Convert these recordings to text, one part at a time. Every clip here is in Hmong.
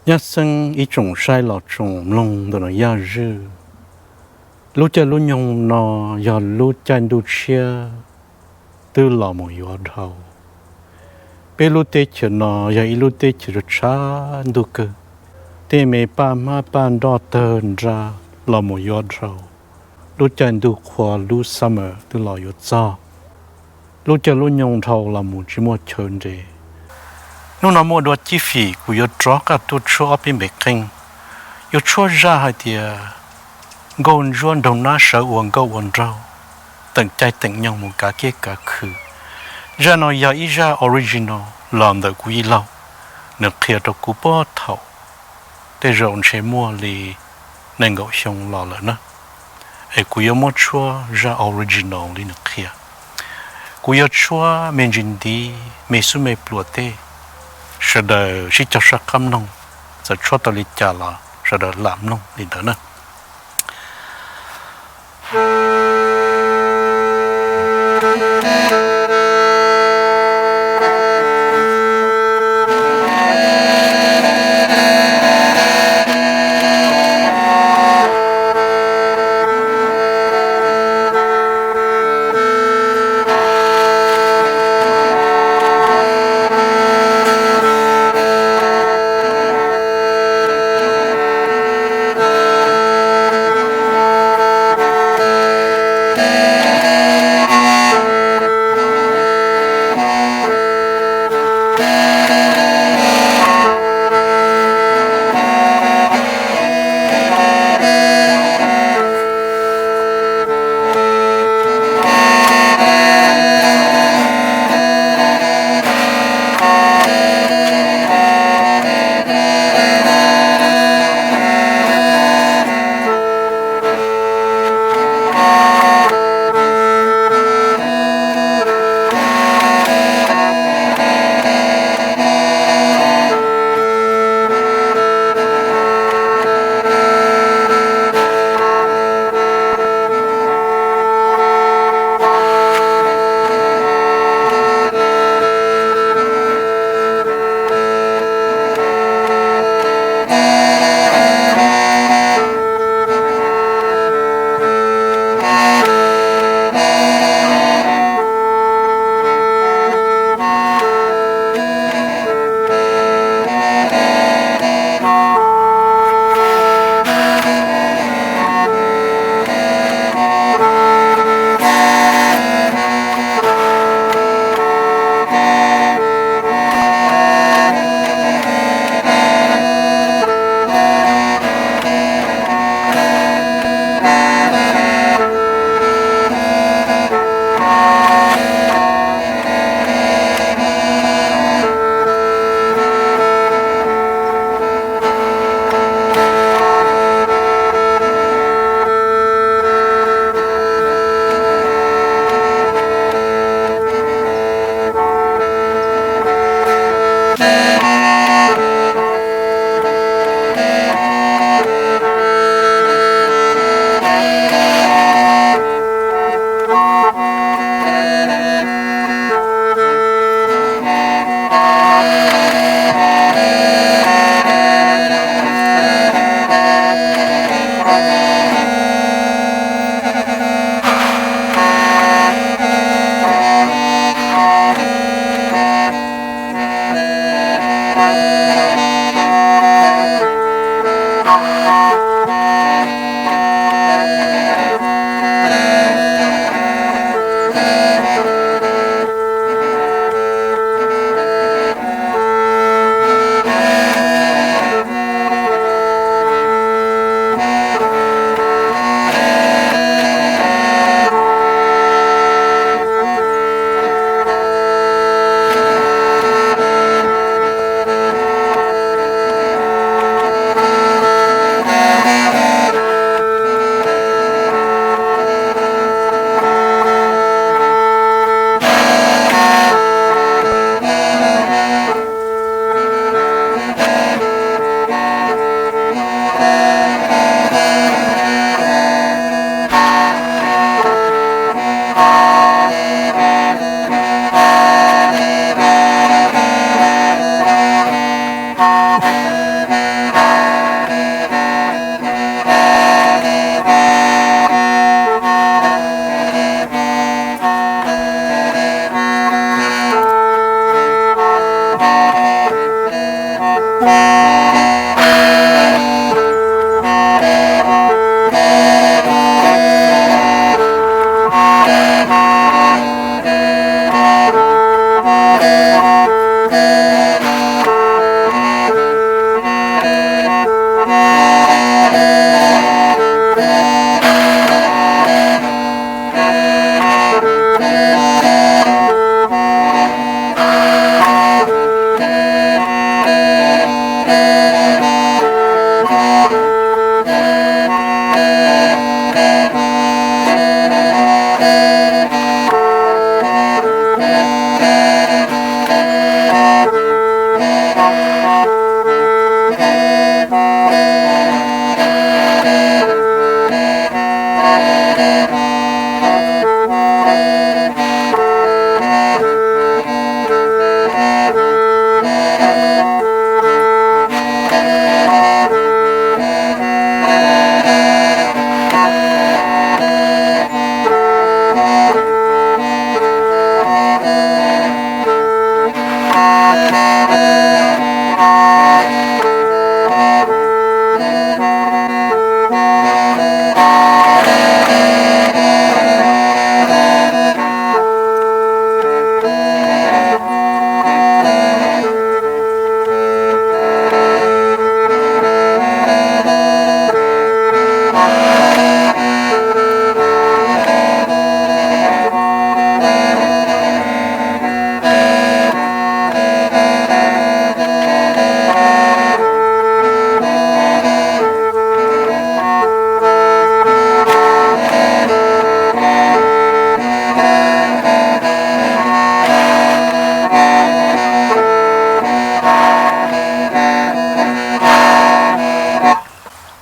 Nyab xeeb ib tsoom saib los tsoom mloog ntawm no yaj zwj, lub caij lub nyoog no yog lub caij ntuj tshiab twb los mus yuav dhau. Peb lub teb chaws no yog ib lub teb chaws tshav ntuj kawg, tej me paj hmab paj nroj tawg nra los mus yuav dhau. Lub caij ntuj qhua lub summer twb los yuav txog, lub caij lub nyoog dhau los mus tsis muaj chaw nres. Hnub no muaj dua cib fim kuv yuav rov qab tuaj tshuab ob peb npe qeej, yuav tshuab zaj hais tias nkauj ntsuab nraug nab sawv ua nkauj ua nraug, teem caij teem nyoog mus kav kiab kav khw. Zaj no yog ib zaj original los ntawm kuv yij laug, nws qhia rau kuv puag thaum tej zaum ntshe muaj li nees nkaum xyoo los lawm na. Es kuv yuav muab tshuab zaj original li nws qhia. Kuv yuav tshuab me ntsis ntiv me xub me pluas tej, sawv daws sib cog sab qab mloog, txawm tshuab tau li cas los sawv daws lam mloog li ntawd na.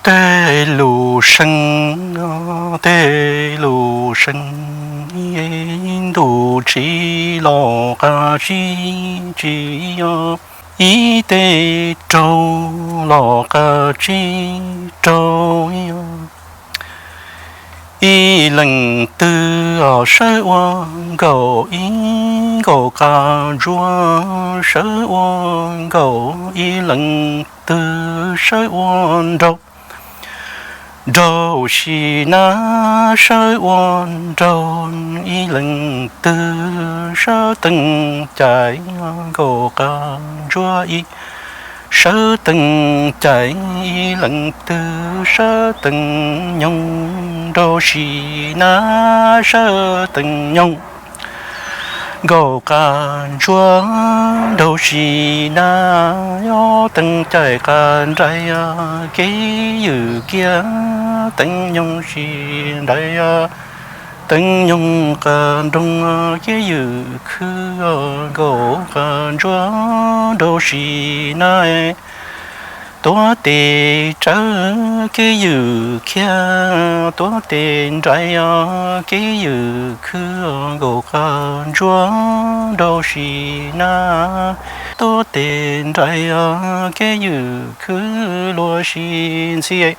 Tej lus seev, tej lus seev, ntuj tsis los qab tsis tsis, ib teg raug los qab tsis raug. Ib leej twg sawv ua nkaus ib nkaus qab ntsuab, sawv ua nkaus ib leej twg sawv ua nraug, nraug si na sawv ua nraug. Ib leej twg sawv teem cai nkaus qab ntsuab ib, sawv teem cai. Ib leej twg sawv teem nyoog, nraug si na sawv teem nyoog, nkaus qab ntsuab nraug si na. Yog teem cai qab nraim kev ywm kiag, teem nyoog si nraim, teem nyoog qab nroog kev ywm khwb, nkaus qab ntsuab nraug si na. Tuav tes tsawv kev ywm khiav, tuav tes nraim kev ywm khwb, nkaus qab ntsuab nraug si na. Tuav tes nraim kev ywm khwb luag si ntxhi,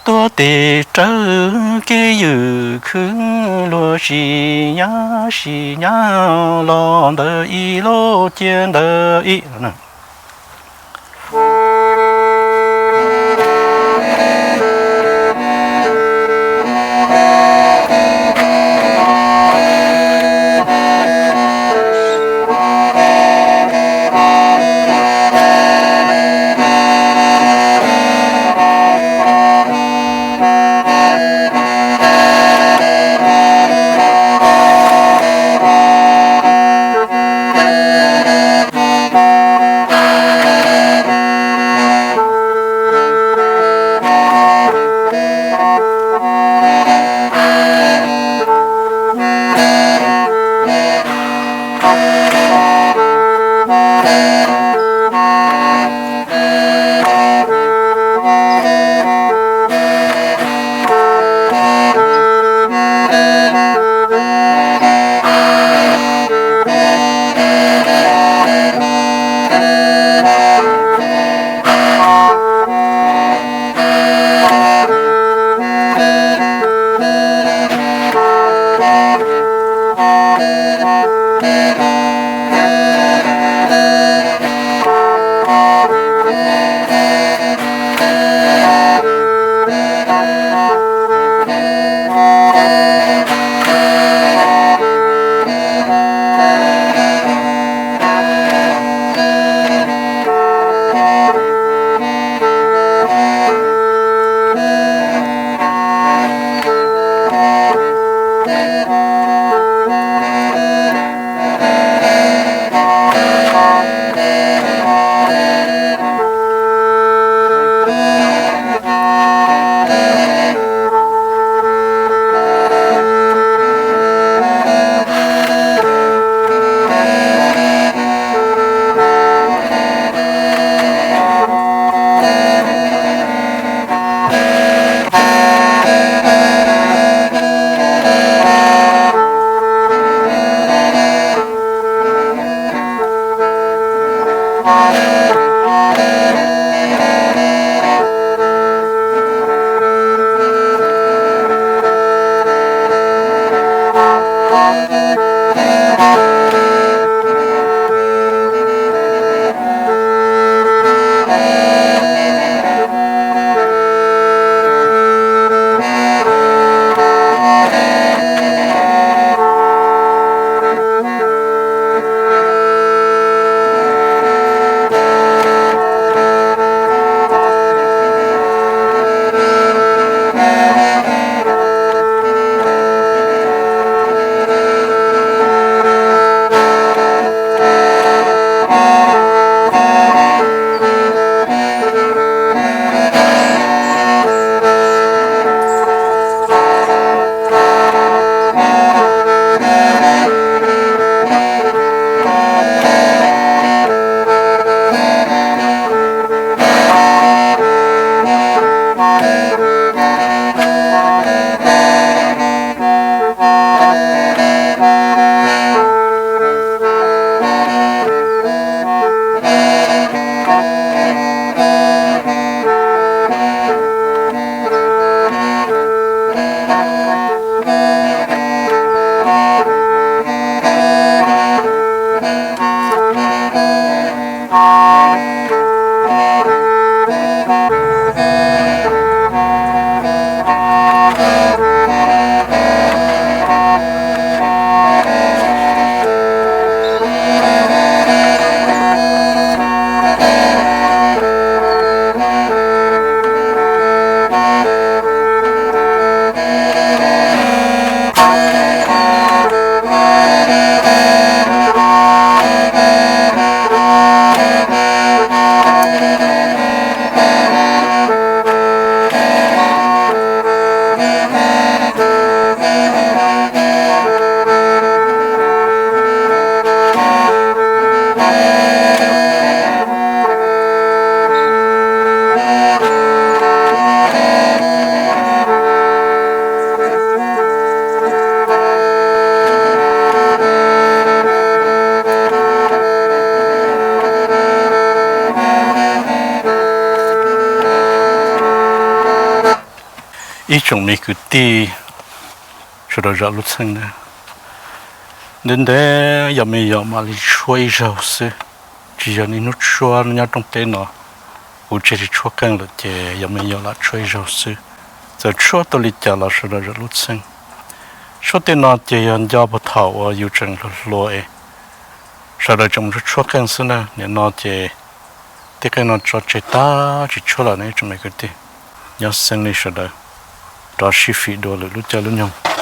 tuav tes tsawv kev ywm khwb luag si nyab si nyab los ntawm ib lub ciab ntawm ib. Ib tsoom me kwv tij sawv daws zam lub txheej na, ntev ntev yog me nyuam mam li tshuab ib zaug xwb, tsis yog niaj hnub tshuab nyob rooj teb no. Kuv tseg tsis tshuab qeej lawm ces yog me nyuam lam tshuab ib zaug xwb. Txawm tshuab tau li cas los sawv daws zam lub txheej. Tshuab tej no ces yog nco puag thaum uas yus tseem hluas hluas es sawv daws tseem mus tshuab qeej xwb na. Nim no ces tej qeej no tso tseg tag tsis tshuab lawm ne tsoom me kwv tij. Nyob xeeb li sawv daws rov sib fim dua lwm lub caij lub nyoog.